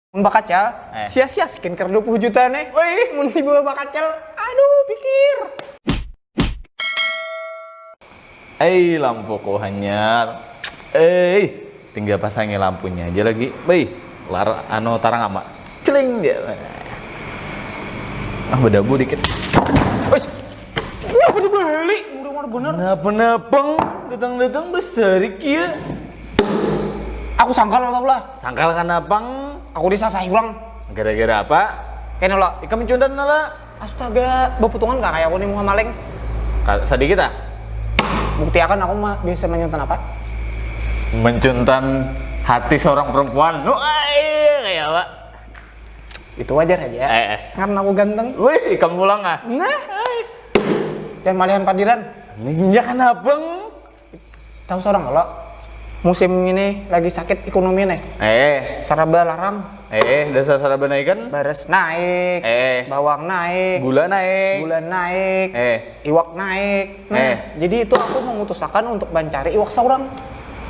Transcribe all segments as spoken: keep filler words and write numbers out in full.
Mun bakacal, eh, sia-sia skincare dua puluh juta nih. Wih, mun dibawa bakacal, aduh pikir. Eh, lampuku hanyar. Eh, tinggal pasangi lampunya aja lagi. Beuh, lar anu tarang ama. Celing dia. Ah, bedabu dikit. Wih, ini apa dibeli? Murah-murah bener. Kenapa-napa? Datang-datang besar ya. Aku sangkal atau lah. Sangkal kenapa? Aku disasai orang. Gara-gara apa? Kena lah. Ikam cundan lah. Astaga, beputungan gak kayak aku nih muha maling? Sedikit ah. Buktiakan aku mah biasa menyuntan apa? Mencuntan hati seorang perempuan. Nuh, kayak apa? Itu wajar aja. Eh, eh. Karena aku ganteng. Wih, kamu pulang ah. Nah. Dan malihan padiran. Ini kan abang. Tahu seorang kalau musim ini lagi sakit ekonomi nih. Eh. Serba larang. Eh, dasar serba naik kan? Baras naik. Eh. Bawang naik. Gula naik. Gula naik. Eh. Iwak naik. Nah, eh. Jadi itu aku memutuskan untuk mencari iwak seorang.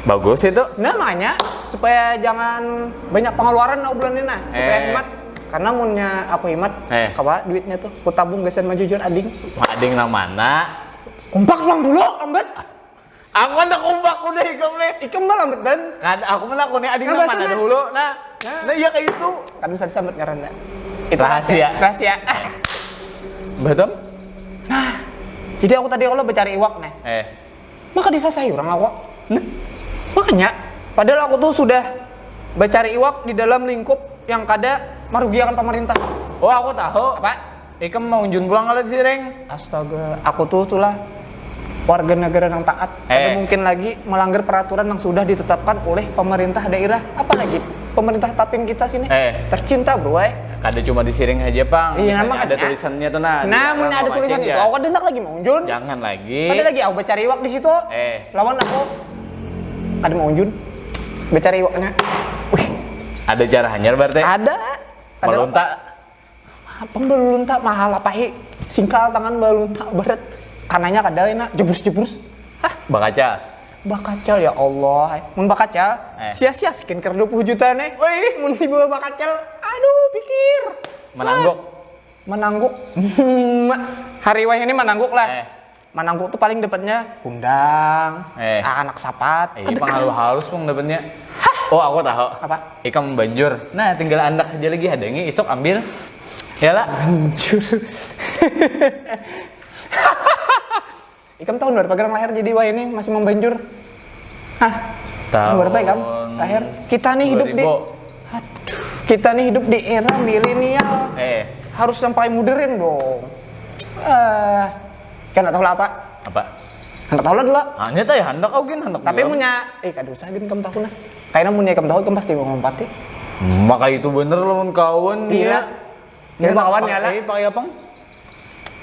Bagus itu. Nah, makanya supaya jangan banyak pengeluaran nah bulan ini nah, supaya eh. Hemat. Karena munnya aku hemat, eh. Kawa duitnya tuh, aku tabung gasan manjujur ading. Ading nang mana? Kompak pulang dulu, lambat. Aku kan tak kompak udah ikam nih. Ikam mah lambat dan. Kan aku mana aku nih ading nang mana dulu. Nah, nah, nah iya kayak itu. Kan bisa disambat ngaran. Itu rahasia. Rahasia. Betul? Nah, jadi aku tadi kalau mencari iwak nih. Eh. Maka disasai orang aku. Nah. Makanya, padahal aku tuh sudah mencari iwak di dalam lingkup yang kada merugikan pemerintah. Oh, aku tahu. Apa? Ikam mau unjun pulang kalau di Sireng. Astaga, aku tuh tulah warga negara yang taat. Eh. Kada mungkin lagi melanggar peraturan yang sudah ditetapkan oleh pemerintah daerah. Apalagi pemerintah tapin kita sini. Eh. Tercinta, bro. Eh. Kada cuma di Sireng aja, Pang. Iya, ada tulisannya tuh nah. Nah, mun ada tulisan itu, aku dendak lagi mau unjun. Jangan lagi. Ada lagi aku cari iwak di situ. Eh. Lawan aku. Kada mau unjun. Mencari iwaknya. Wih. Ada cara hanyar berarti? Ada. Melunta. Apa belum tak mahal apa hi? Singkal tangan belum tak berat. Kananya kada enak jebrus-jebrus. Hah? Bakaca. Bakaca ya Allah. Mun bakaca, eh. Sia-sia skincare dua puluh juta nih. Wih, mun dibawa bakaca, aduh pikir. Menangguk. Menangguk. Hari wayah ini menangguk lah. Eh. Manangguk tuh paling dapatnya hundang, eh. Anak sapat. Iya, pang halus-halus pang dapatnya. Oh, aku tahu. Apa? Ikam banjur. Nah, tinggal andak aja lagi hadangi, isuk ambil. Ya lah. Banjur. Ikam tahun berapa gerang lahir jadi wah ini masih membanjur? Hah? Tahun berapa ikam lahir? Kita nih hidup di Aduh, kita nih hidup di era milenial. Eh. Harus yang paling modern dong. Eh, uh, Kan tahu lah apa? Apa? Handak tahu lah dulu. Hanya tadi handak kau gin handak. Tapi punya, eh kada usah gin kamu tahu nah. Kayaknya punya kamu tahu kamu pasti mau mempati. Maka itu bener lawan kawan dia. Iya. Dia kawan ya lah. Eh, pakai apa?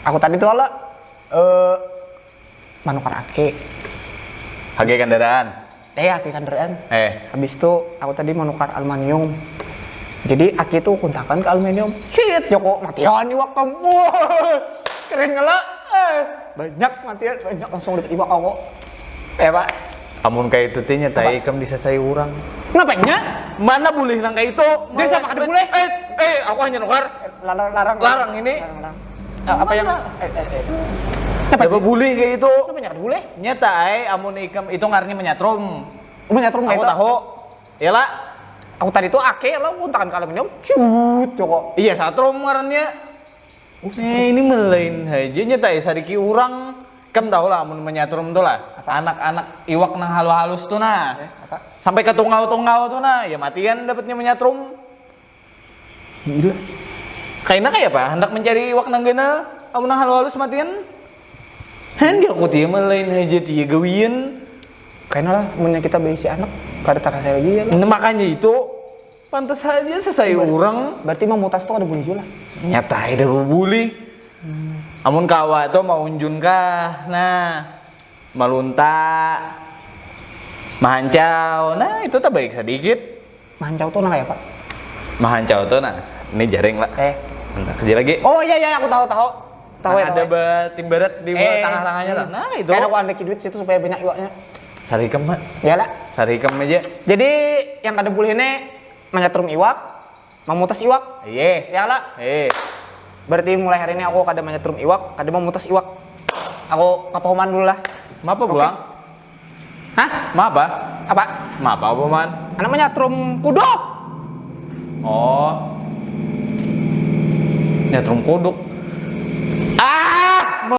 Aku tadi tuh lah eh manukar aki. Pakai kendaraan. Eh, aki kandaraan. Eh. Habis itu aku tadi menukar aluminium. Jadi aki itu kuntakan ke aluminium. Shit, Joko matian iwak kamu. Wah, keren ngela. Eh, banyak matian, banyak langsung dapat iwak aku. Eh, Pak. Amun kayak itu tanya tai ikam disasai orang. Kenapa nya? Mana boleh nang kayak itu? Dia siapa kada boleh? Eh, eh, aku hanya nukar. Larang, larang. Larang ini. Larang, larang. Uh, apa yang eh, eh, eh. Apa bully kayak itu? Apa yang bully? Nyata ai amun ikam itu ngarni menyatrum. Menyatrum aku tahu. Yalah. Aku tadi tuh ake lo untakan kalau minum cut coko. Iya satrum ngarannya. Oh, eh, ini melain aja nyata ai sadiki orang. Kam tahu lah amun menyatrum tuh lah. Anak-anak iwak nang halus-halus tuh nah. Eh, sampai ke tungau-tungau tuh nah, ya matian dapatnya menyatrum. Gila. Kaina kaya apa? Handak mencari iwak nang ganal, amun nang halu-halus matian. Handak aku tia mah lain haja tia gawian. Kaina lah, munnya kita beisi anak, kada tarasa lagi ya. Nah, makanya itu, pantas haja sasai urang. Berarti mamutas tu kada bulih jua lah. Nyata ai dah bulih. Hmm. Amun kawa tu maunjun kah, nah, malunta, mahancau, nah itu tabaik sadikit. Mahancau tu nang kaya apa? Mahancau tu nah, ini jaring lah. Eh. Nah, kerja lagi. Oh iya iya aku tahu tahu. Tahu nah, ya, ada tahu. Ba, tim barat di eh, tengah-tengahnya lah. Nah, itu. Kayak aku andaki duit situ supaya banyak iwaknya. Sarikam mah. Iyalah. Sarikam aja. Jadi yang kada boleh ini menyatrum iwak. Mamutas iwak. Iye. Ya lah. Eh. Berarti mulai hari ini aku kada manyetrum iwak, kada mamutas iwak. Aku kapahuman dulu lah. Mapa pulang? Hah? Mapa? Apa? Mapa pahuman? Anak manyetrum kuduk. Oh. Nyetrum kuduk.